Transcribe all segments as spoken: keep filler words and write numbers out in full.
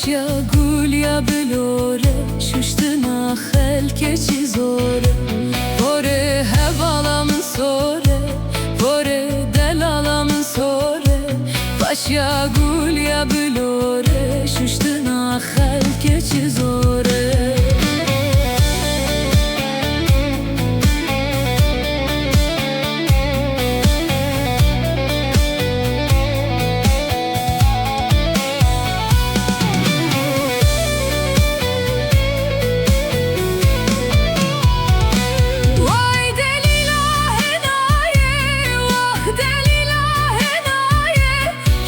Ya gul ya bilore, şuştina xelkê çi zor e. Porê hevala min sor e, porê delala min sor e. Paşya gul ya bilore, şuştina xelkê çi zor e. Way delîla henaye, wah delîla henaye,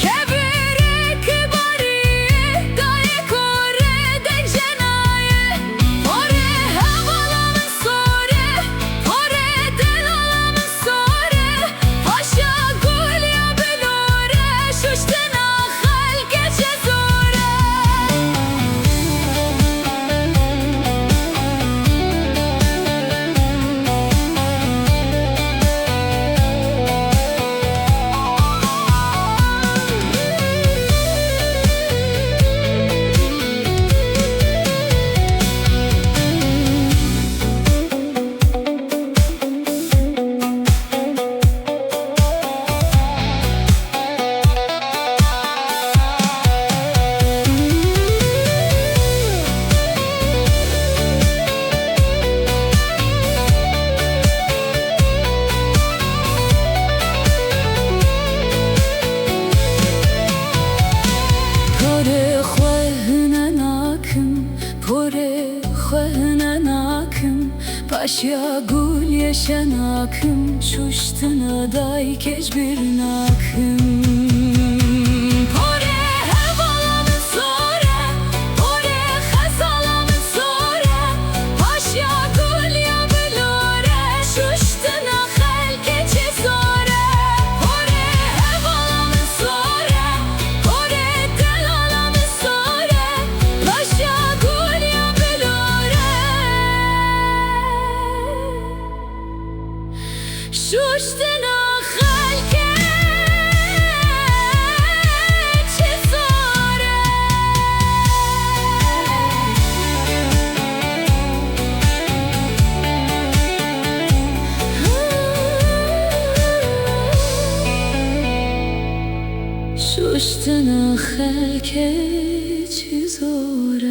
keberek barî dayê kore deng jenaye. Porê hevala min sor e, porê delala min sor e. Paşya gul ya bilore, şuştina xelkê çi zor e. Porê xwe hine nakim, porê xwe hine nakim. Paşya gul yeşe nakim, şuştina daykê ji bîr nakim. Porê hevala min sor e, porê xezala min sor e. Paşya gul ya bilore, şuştina xelkê çi zor e. Porê hevala min sor e, porê delala min sor e. Paşya gul ya bilore, şuştina xelkê çi zor e. Şuştina xelkê çi zor e.